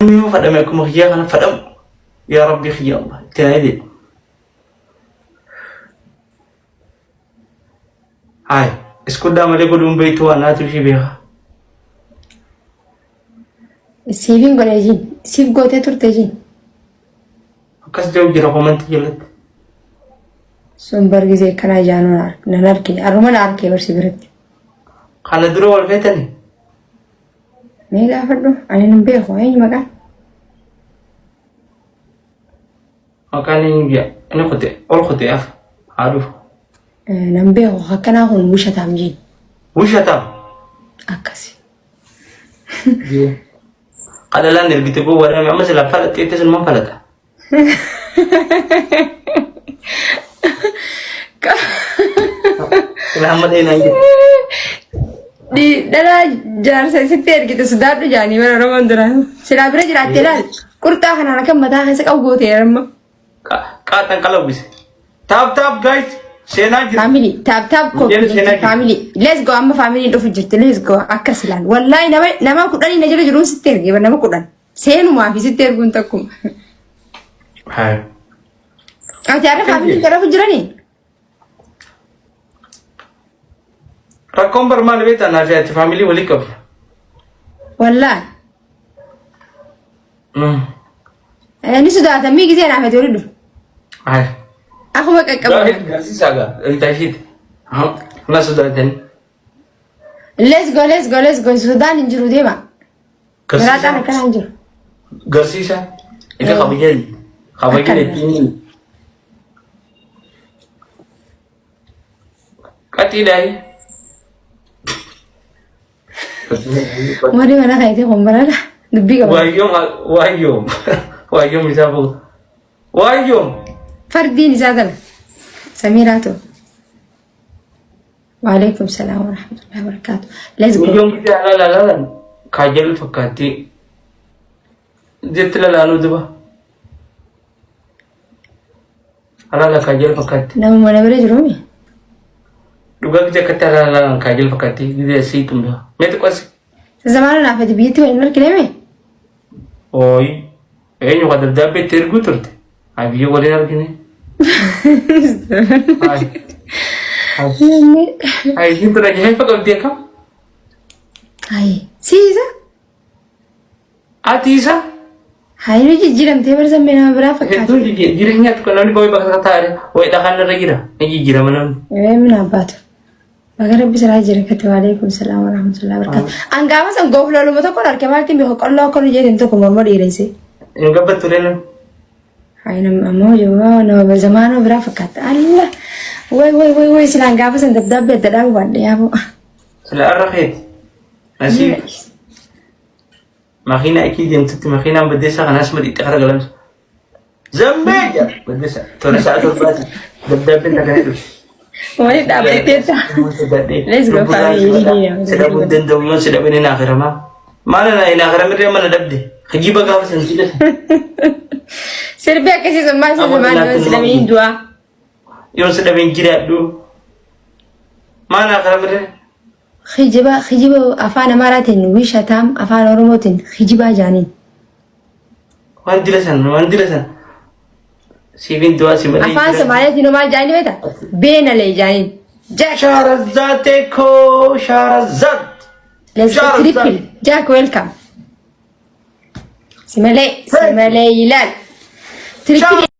Namni yoo fadhame akkuma kiyyaa kana fadhamu. Yaa Rabbii kiyya Allah itti naa jedhe. Haay iskuddaa malee godhuun beektu waan naatu ishii beeka. Siifin godhe jiin. Siif gootee turte jiin. Akkas jedhu jira komantii jalatti. Sun bargisee akkanaa ijaanuu nan argine. Arruma na arkee barsi biratti. Kana dura wal feetani? Mee gaafadhu ani hin beeku eenyu maqaan? Maqaan eenyu jedha? Inni kute ol kute af haa dhufu. Nan beeku akkanaa kun wishataam jiin. Wishataam. Akkasi. Qadalaan ergite gowwaadhaan amma sila falaxeetti sunumaan falaxa. Sila hamma ta'e naan jedhe. Dhalaa jaarsa isitti ergite sodaadhu jaanii bara Oromoon duraan. Silaa bira jiraatte laal qurxaa kanaan akka mataa keessa qabu goote amma. Qaaxan qalawwise. Taap taap guys seenaa jira. Family tap tap Mijeela seenaa jira. Family let's go, amma family dhufu jirti, let's go. Akkas ilaal wallaahi nama nama 10 na jala jiruun sitti erge, nama 10 seenumaa fi sitti erguun takkuma. Haa. Ati har'a family gara jiranii? Rakkoon bar maal beektaa, naa fi ati family walii qabna. Wallaahi. Ni sodaatamii gisee naaf ati walii dhufu. Haa. Akkuma qaqqabu. Garsiisaa gaa intashiiti. Na sodaatanii. Let's go, let's go, let's go, sodaan hin jiru, deema. Garaaxaan akkanaa hin jiru. Garsiisa. Ija kabajee kabajee ittiin qaxiidhaayi. Warri mana keetii kun barana dubbii qaba. Waayyoom waayyoom waayyoom isaa fuudha. Waayyoom. Fardiin isaa tana. Samiiraa ta'u. Waalaikum salaam wa rahmatullahi wa barakatuh. Let's go. Waayyoom gisee alaala alaalan kaajal fakkaatti. Jetti lalaanuu duba. Alaala kaajal fakkaatti. Nama mana bira jiruumi. Dhugaa gisee akkatti alaala alaalan kaajal fakkaatti. Gisee sii xumura. Mee xiqqosi. Zamaana naaf ati biyyatti waliin argine mee? Ooyi. Eenyu ka dabdaabbee itti erguu turte? Haa biyya waliin argine. Hayi. Hayi isiin tun ajaa'iba qabdi akkam? Hayi. Siisa. Ati isa Hayi, nu jijjiiramtee barsammee nama biraa fakkaata. Hedduu jireenya tokko namni ba'ee bakka taa'e wayi dhakaan irra jira ni jijjiirama namni. Ee mina abbaatu. Baga rabbi siraa jira kate. Waalaikum salaam wa rahmatullahi wa barakatuh. An gaafa san goofloluma tokkoon arge, maaltiin beeku, qolloo akka nu jedhin tokko morma dhiiresse. Hin gabbattu namni. Hayi, nama ammoo yoo nama zamaanoo biraa fakkaata. Allah. Way way way way, silaan gaafa san dabdaabbii adda dhaabu baadhe yaaboo. Sila irra keeti. Nasiib. Makiinaa ikkii deemtutti makiinaan baddeessaa kanaas madhiitti kara galamsa. Zambee jedha baddeessaa. Tola sa'a 7ti. Dabdaabbiin takka ni dhufe. Wali dhaabbatteetta. Let's go, family. Si dhabuu hin danda'u, yoon si dhabe ni naafiramaa. Maal na hin naafiramirree mana dhabde. Kijiba gaafa san si dhabe. Sirbi akkasii sun maal Amma maal naatti si dhabee hin du'aa. Yoon si dhabe hin jiraadhu. Maal naafiramirree? Kijiba kijiba, afaan Amaaraatiin wishataam, afaan Oromootiin kijibaa jaaniin. Waan dila san, waan dila san. Siifin du'aa si malee. Afaan Somaaliitiin hoo maal jaanii beektaa? Beenalee jaaniin. Jack. Shahrazate koo Shahrazat. Let's go triple. Jack, welcome. Si malee, si malee ilaal. Triple.